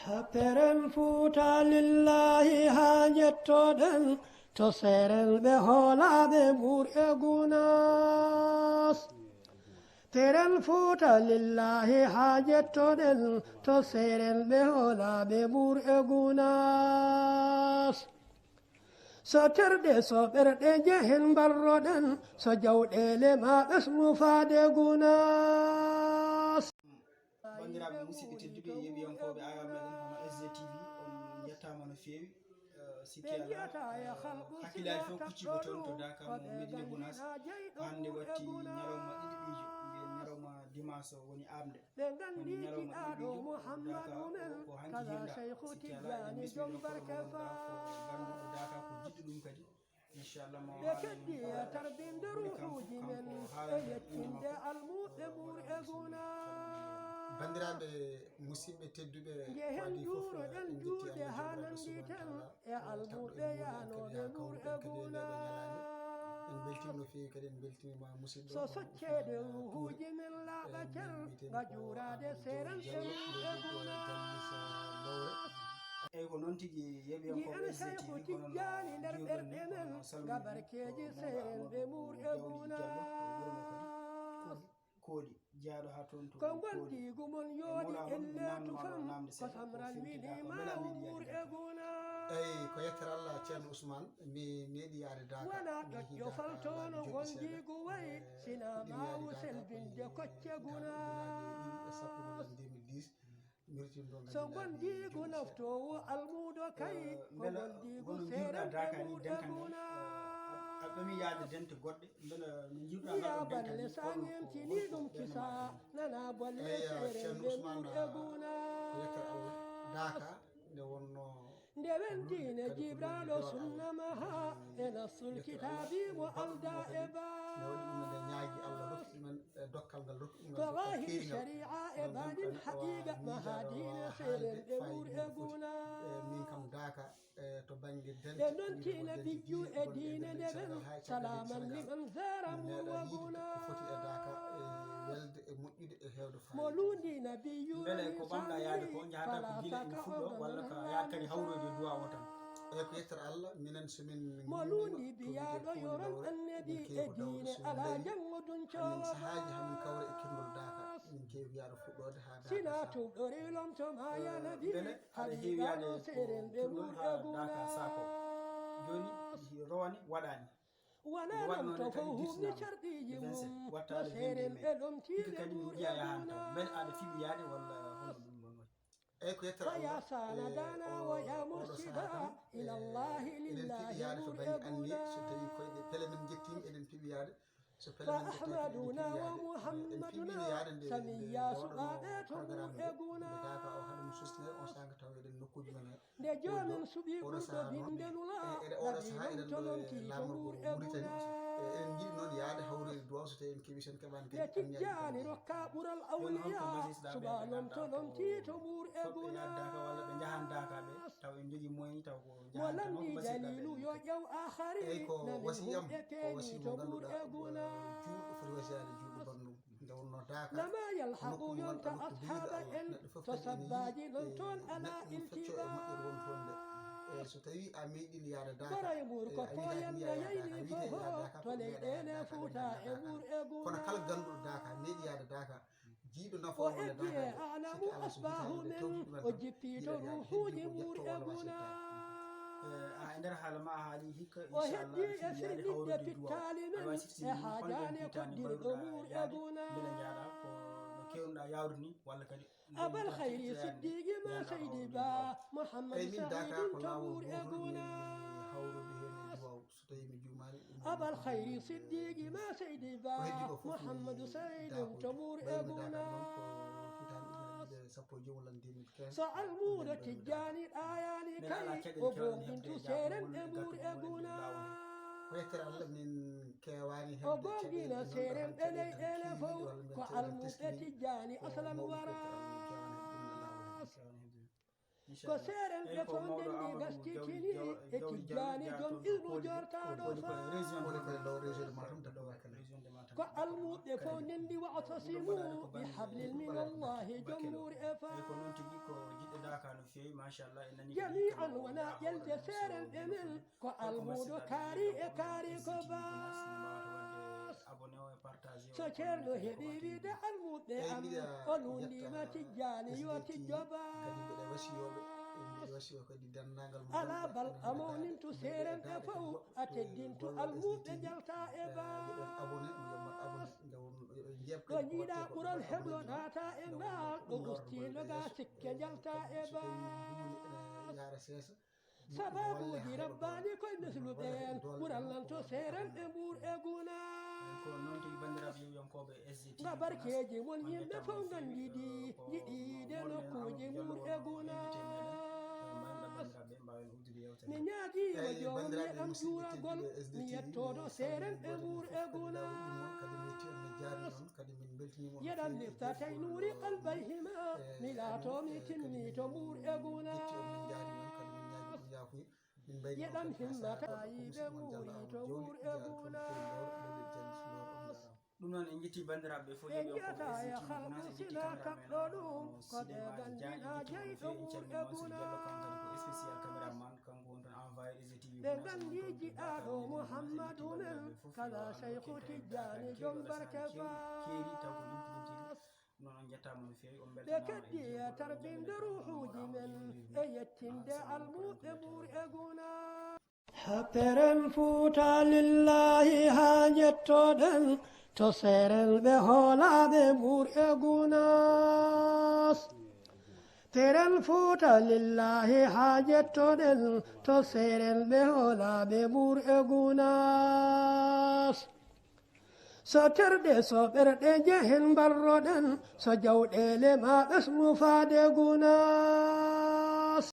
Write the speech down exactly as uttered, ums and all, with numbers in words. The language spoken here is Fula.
Peren Fuuta lillaahi haa njettoɗen to seerenɓe hoolaaɓe Mbuur e Gunaas. Peren Fuuta lillaahi haa njettoɗen to seerenɓe hoolaaɓe Mbuur e Gunaas. So terɗe so ɓerɗe njehen mbarroɗen, so jawɗeele ma ɓesnu faade Gunaas. Banndiraaɓe musidɓe tedduɓe, yeeɓiyankooɓe awa meɗen hono S G T V, on njettaama no feewi. Eh, sikki alaa, eh, hakkillaaji fof kuccii ko toon to Daaka mo Medina Gunaas. Hannde watti ñalawma ɗiɗi ɓiijo, mbiyen ñalawma dimanche woni aamde. Woni ñalawma ɗiɗi ɓiijo, Daaka ko, ko hanki hirnaa. Sikki alaa eɗen mbismi ɗo koɗo mo ngannduɗaa ko gannduɗo Daaka, ko jiɗɗo ɗum kadi. Inchallah mo ɓe keddi e tarbinde ruhuuji men e yettinde almuuɓe Mbuur e Gunaas. Banndiraaɓe musidɓe tedduɓe, njehen njuuroɗen juulde haa nanngiten e almuuɓe yaanooɓe Mbuur e Gunaas. En mbeltiima no feewi kadi, en mbeltiima musidɗo. So socceede ruhuuji men laaɓa cer, ba juuraade seerenɓe Mbuur e Gunaas. Eyi, ko noon tigi, yeeɓiyankooɓe S G T V, kono no Tijjaani nder ɓerɗe men, nga barkeeji seerenɓe Mbuur e Gunaas. Kooli, jeyaaɗo haa toon to Kooli. Ko ngondiigu mon yooɗi en leetu fam, ko samral wini ma Mbuur e Gunaas. Eyi, ko yettere Allah, Ceerno Ousmane, mi meeɗi yaade Daaka. Wonaa ɗoƴƴo faltoono ngondiigu way, sina maawu selbinde kocce Gunaas. So ngondiigu naftoowo almuudo kay, ko ngondiigu seerenɓe Mbuur e Gunaas. Aɗa ɗomi yaade dente goɗɗe, mbela no njiwɗa ngal ɗon dente ni, balle saŋen tini ɗum kisa, nana balle seerenɓe Mbuur e Gunaas. Daaka, nde wonno Nde wen diine Jibraaɗo sunna maha e nassul kitaabi mo alda e baas. Ko waahiri shari'a e baaɗin haqiiqa maha diine seerenɓe Mbuur e Gunaas. Ɓe ndontiina bijju e diine nde ɓen salaaman liman zaara Mbuur wa Gunaas. Mo luundi nabiyyu alayhi salli fala saka o ɓe wala. Eyi, ko yettere Allah, minen so min mo luundi biyaaɗo yoron annabi e diine alaa janngo duncoowo. Sahaaji hamin kawra e kirgol Daaka, min keewi wiyaaɗo fuɗɗoode haa Daaka. Sina tuuɗori lomto ma ya nabi, haɗa yiyaano seerenɓe Mbuur e Gunaas. Jooni, rowani, waɗani. Wona ɗum to fof humni carɗiiji mum, no seerenɓe ɗomtiiɓe Mbuur e Gunaas. Mbele aɗa fiɓi yaade walla hono ɗum ɗon wayi? Eyi, ko yettere Allah. Fa ya saana dana wa ya mursida ilallahi lillahi Mbuur e Gunaas. Eɗen piɓi yaade to bannge anniye, so tawii koyɗe pele men njettiima, eɗen piɓi yaade. So pele men njettiima, eɗen piɓi yaade. Fa Ahmaduna wa Muhammaduna, samiya suɓaaɓe to Mbuur e Gunaas. Nde joomen suɓii ɓurɗo binde nulaaɗo, naɓii lomto lomtii to Mbuur e Gunaas. Nde Tijjaani rokkaa ɓural awliyaa, suɓaa lomto lomtii to Mbuur e Gunaas. Mo lanndii daliilu yo ƴew aakhari, namin hum e peeni to Mbuur e Gunaas. Lama yalhaqu yonta ashaaba en to sabbaaji non toon alaa iltibaas. Boroy Mbuur ko pooyan no yayni fof to leyɗeele Fuuta e Mbuur e Gunaas. O eggi e aalamu asbaahu men, o jippii to ruuhuuji Mbuur e Gunaas. O heddii e firlitde pittaali men e haajaane koɗdirɗo Mbuur e Gunaas. Abal Khayri Siddiqi ma Seydi Ba Muhammad Sa'idu to Mbuur e Gunaas. Abal Khayri Siddiqi ma Seydi Ba Muhammadu Sa'idu to Mbuur e Gunaas. So almuudo Tijjaani ɗaayaani kay, o goonɗintu seerenɓe Mbuur e Gunaas. O goonɗina seerenɓe leyɗeele fof, ko almuɓɓe Tijjaani aslan waraas. Ko seerenɓe fof ndenndi gaskitini e Tijjaani joom ilmu jortaaɗo faas. Ko almuɓɓe fof ndenndi wa'tasimu bi hablil minallahi joom Mbuur e faas. Feewi, machallah, en nani ko jami'an ɗi wona ƴelde seerenɓe men, ko almuudo kaari e kaari ko baas. So ceerno heɓi wiide almuuɓe am, o luundiima Tijjaani yo tijjo baas. Alaa bal a mawnintu seerenɓe fow, a teddintu almuuɓe njalta e baas. Ɗo njiiɗa ɓural heblo naata e mbaal, ɗo usti loga sikke njalta e baas. Sababuuji rabbaani koye misluɓe en, ɓural nan to seerenɓe Mbuur e Gunaas. Ko noon tigi, banndiraaɓe yeewiyankooɓe S D T V. Nga barkeeji mon yimɓe fof nganndidi, njiɗiide nokkuuji Mbuur e Gunaas. Mi ñaagiima joom yeɗam juuragol, mi yettoodo seerenɓe Mbuur e Gunaas. Yeɗam mifta tay nuuri qalbayhima, mi laato mi timmiito Mbuur e Gunaas. Yeɗam himmata yiɓe Mbuuri to Mbuur e Gunaas. Ɗum noon, en njetti banndiraaɓe fof, en njiyata e halku sina kaɓɗo ɗum, ko ɓe ganndinaa jeyɗo Mbuur e Gunaas. Ɓe nganndi jiɗaaɗo Muhammadu men, kala Seykhu Tijjaani joom barke Faas. Noon, on njettaama no feewi, on mbeltanaama. Ɓe keddi e tarbinde ruuhuuji men e yettinde almuuɓe Mbuur e Gunaas. Happeren Fuuta lillaahi haa njettoɗen, to seerenɓe hoolaaɓe Mbuur e Gunaas. Peren Fuuta lillaahi haa njettoɗen, to seerenɓe hoolaaɓe Mbuur e Gunaas. So terɗe, so ɓerɗe njehen mbarroɗen, so jawɗeele ma ɓesnu faade Gunaas.